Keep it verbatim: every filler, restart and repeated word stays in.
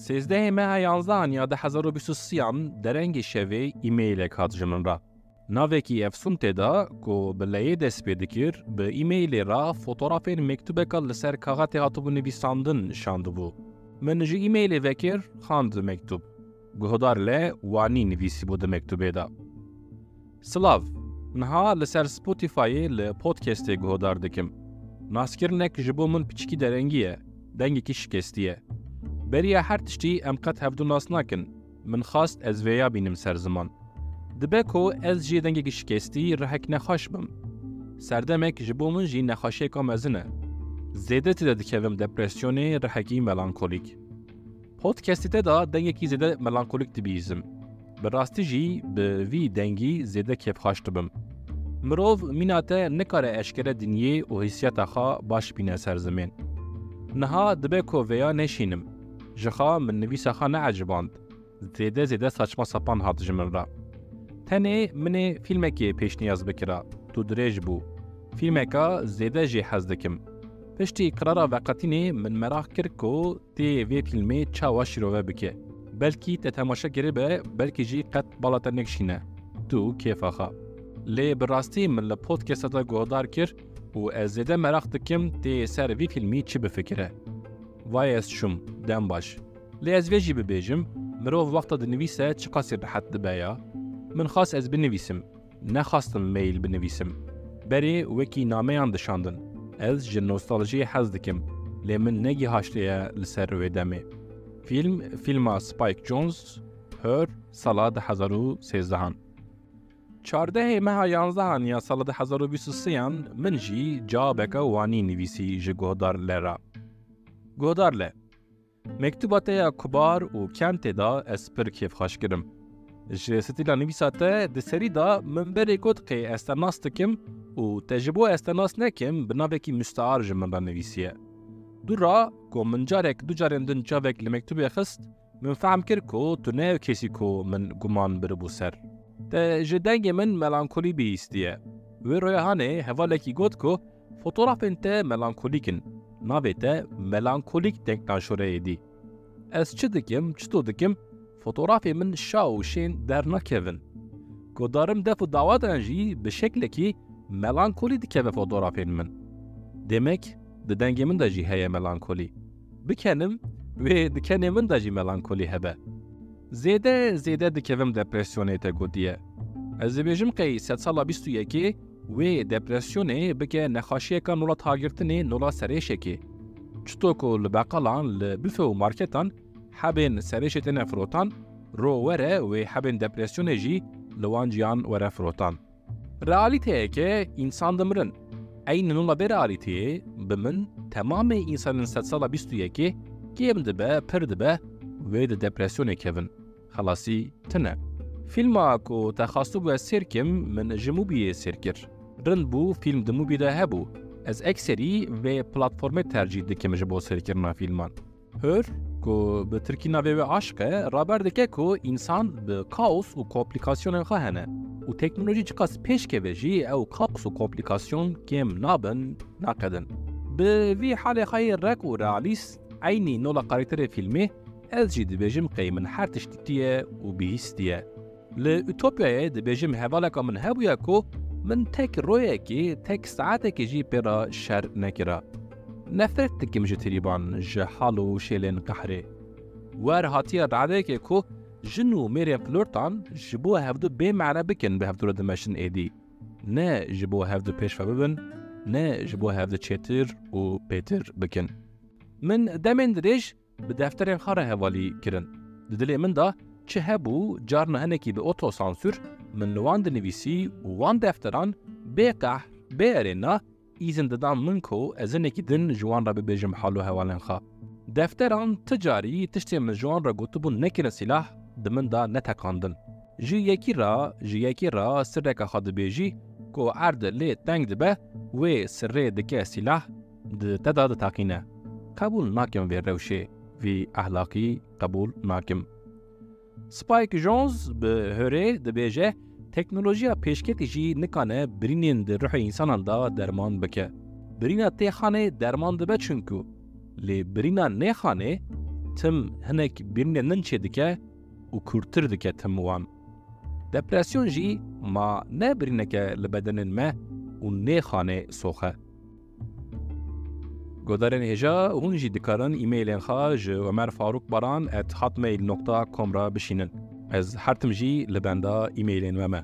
Sêzdehê meha yanzdehan ya du hezar û bîst û sêyan derengê şevê e-mailek hat ji min re. Navekî efsûn tê de ku bi leyê dest pê dikir, bi e-mailê re fotografên mektûbeka li ser kaxetê hatibû nivîsandin şandibû. Min ji e-mailê vekir, xand mektûb. Guhdar le wanî nivîsîbû di mektûbê de. Silav, niha li ser Spotifyê li podcastê guhdar dikim. Naskirinek ji bo min piçikî derengî ye, dengekî şikestî ye. Beriya her tiştî em qet hevdu nas nakin. Min xwest ez vêya bînim ser ziman. Dibe ku ez jî dengekî şikestî rihek nexweş bim. Serdemek ji bo min jî nexweşiyeka mezin e. Zêde zêde dikevim depresyonê, rihekî melankolîk. Podcastê te de dengekî zêde melankolîk dibihîzim. Bi rastî jî bi vî dengî zêde kêfxweş dibim. Mirov mîna te nikare eşkere dinyê û hîsiyeta xwe baş bîne ser zimên. Niha dibe ku vêya neşînim. Ji xwe min nivîsa xwe neeciband. Zêde zêde saçma sapan hat ji min re. Tenê min ê fîlmekê pêşniyaz bikira. Tu dirêj bû. Fîlmeka zêde jê hez dikim. Piştî qirara veqetînê min meraq kir ku tê vê fîlmê çawa şîrove bike. Belkî te temaşe kiribe, belkî jî qet bala te nekişîne. Tu kêfa xwe. Lê bi rastî min li podcasta te guhdar kir û ez zêde meraq dikim tê ser vî fîlmî çi bifikire. Vay ez çûm, dem baş. Lê ez vê jî bibêjim, mirov wexta dinivîse çiqasî rihet dibe ya. Min xwest ez binivîsim. Nexwestim mail binivîsim. Berê wekî nameyan dişandin. Ez ji nostaljiyê hez dikim, lê min negihaştiye li ser wê demê. Fîlm, fîlma Spike Jonze, Her, sala du hezar û sêzdehan. Çardehê meha yanzdehan ya sala du hezar û bîst û sêyan min jî cewabeke wanî nivîsî ji guhdar le re. Guhdar le. Mektûba te ya kubar û kentê de ez pir kêfxweş kirim. Ji stîla nivîsa te di serî de min berê got qê ez te nas dikim û te ji bo ez te nas nekim bi navekî mustear ji min re nivîsiye. Dû ra ku min carek du carên din çavek li mektûbê xist, min fehm kir ku tu ne ew kesî ku min guman biribû ser. Te ji dengê min melankolî bihîstiye. Wê roya hanê hevalekî got ku fotografên te melankolîk in. Navê te melankolîk deng naşore êdî. Ez çi dikim, çito dikim, fotografên min şa û şên dernakevin. Ku darim def û dawadan jî bi şeklekî melankolî dikeve fotografên min. Demek, di dengê min de jî heye melankolî. Bikenim, wê di kenê min de jî melankolî hebe. Zêde, zêde dikevim depresyonê te gotiye. Ez dibêjim qey sedsala bîst û yekê wê depresyonê bike nexweşiyeka nola tagirtinê, nola serêşekê. Çito ku li beqalan, li bife û marketan hebên serêşê têne firotan, ro were wê hebên depresyonê jî li wan ciyan were firotan. Realîteyeke însan dimirin. Eynî nola vê realîteyê bi min temamê însanên sedsala bîst û yekê kêm dibe, pir dibe, wê di depresyonê kevin. Xelasî tune. Fîlma ku te xwestibû ez sêr kim, min ji Mûbiyê sêr kir. Rind bû, fîlm di Mûbî de hebû. Ez ekserî vê platformê tercîh dikim ji bo sêrkirina fîlman. Her, ku bi tirkî navê wê aşq e, raber dike ku însan bi kaos û komplîkasyonên xwe hene û teknolojî çiqas pêş keve jî ew kaos û komplîkasyon kêm nabin, naqedin. Bi vî halê xwe yê rek û realîst, eynî nola karakterê fîlmê, ez jî dibêjim qey min her tiştî tiye û bihîstiye. Li Ütopyayê dibêjim hevaleka min hebûye ku min tek royekê, tek saetekê jî pê re şer nekira. Nefret dikim ji trîban, ji hal û şêlên qehrê. Wer hatiye radeyekê ku jin û mêrên flortan ji bo hevdu bê mane bikin bi hevdu re dimeşin êdî. Ne ji bo hevdu pêşve bibin, ne ji bo hevdu çêtir û pêtir bikin. Min demên dirêj bi defterên xwe re hevalî kirin. Di dilê min de çi hebû, carna hinekî bi otosansûr min li wan dinivîsî û wan defteran bê qehr, bê erêna îzin didan min ku ez hinekî din ji wan re bibêjim hal û hewalên xwe. Defteran ti carî tiştên min ji wan re gotibûn nekirin sîlah, di min de neteqandin. Ji yekî re, ji yekî re sirreka xwe dibêjî ku erd lê teng dibe, wê sirrê dike sîlah, di te de diteqîne. Qebûl nakim vê rewşê, vî ehlaqî qebûl nakim. Spike Jonze bi Hörê dibêje, teknolojiya pêşketî jî nikane birînên di ruhê însanan de derman bike. Birîna tê xanê derman dibe çunku, lê birîna nê xanê tim hinek birînên din çêdike û kûrtir dike tim wan. Depresyon jî ma ne birîneke li bedenên me û nêxanê soxe. Godarên hêja, hûn jî dikarin e-mailên xwe ji omerfarukbaran at hotmail nokta com re bişînin. Ez her tim jî li benda e-mailên we me.